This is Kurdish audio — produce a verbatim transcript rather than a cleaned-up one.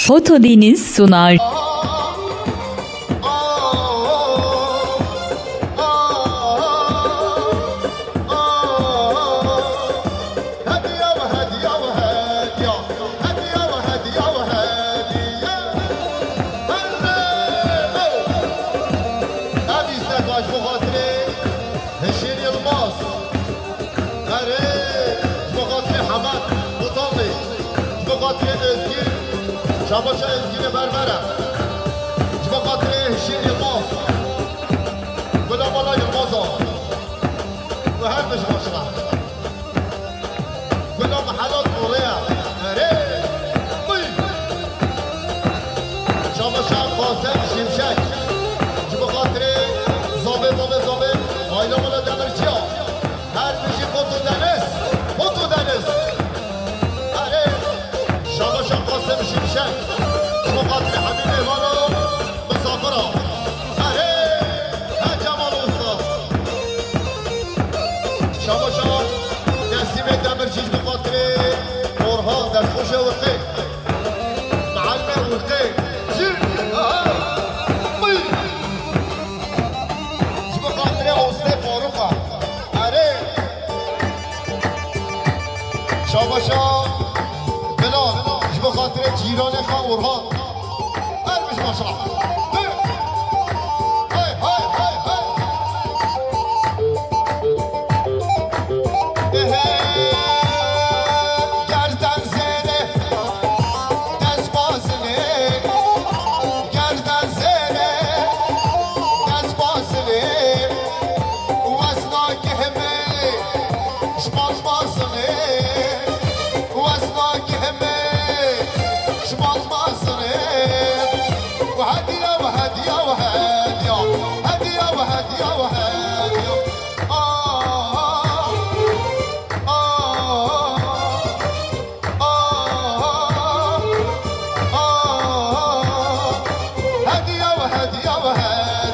Foto Deniz sunar. Hişîr Yilmaz. Erê, ji bo xatirê Hemed Mutalî, ji bo xatirê Özgür, Şabaşa Özgürê Berbere, ji bo xatirê Hişîr Yilmaz, Gula Mala Yilmaza û her tişt başla. Gula Mihelat Nûrê ye. Erê, uy. Şabaşa Qasem Şimşek, ji bo xatirê Zabê, Zabê, Zabê, Ayla Mala Demirciya. Her bijî Foto Deniz, Foto Deniz. Erê, Şabaşa Qasem Şimşek, ji bo xatirê Hemî Mêvana, misafira. Erê, he Cemal Usta. Şabaşa Nesîmê Demircî, ji bo xatirê Orhan, destxweşê Urqê. Mealmê Urqê. Jî, aha, uy. Ji bo xatirê Ostê Farûq e. Erê. Şabaşa Bilal. Ji bo xatirê cîranê xwe Orhan. Her bijî maşallah. Hey, hey, hey, hey. Ehe, gerden zêde. Dest bazinê, gerden zêde, dest bazinê, wezna gihmê, ji mal bazinê, wezna gihmê, ji mal bazinê. Ve hediye, ve hediye, ve hediye, hediye, ve hediye, ve hediye. Ah, ah, ah, ah. Hediye ve hediye ve hediye.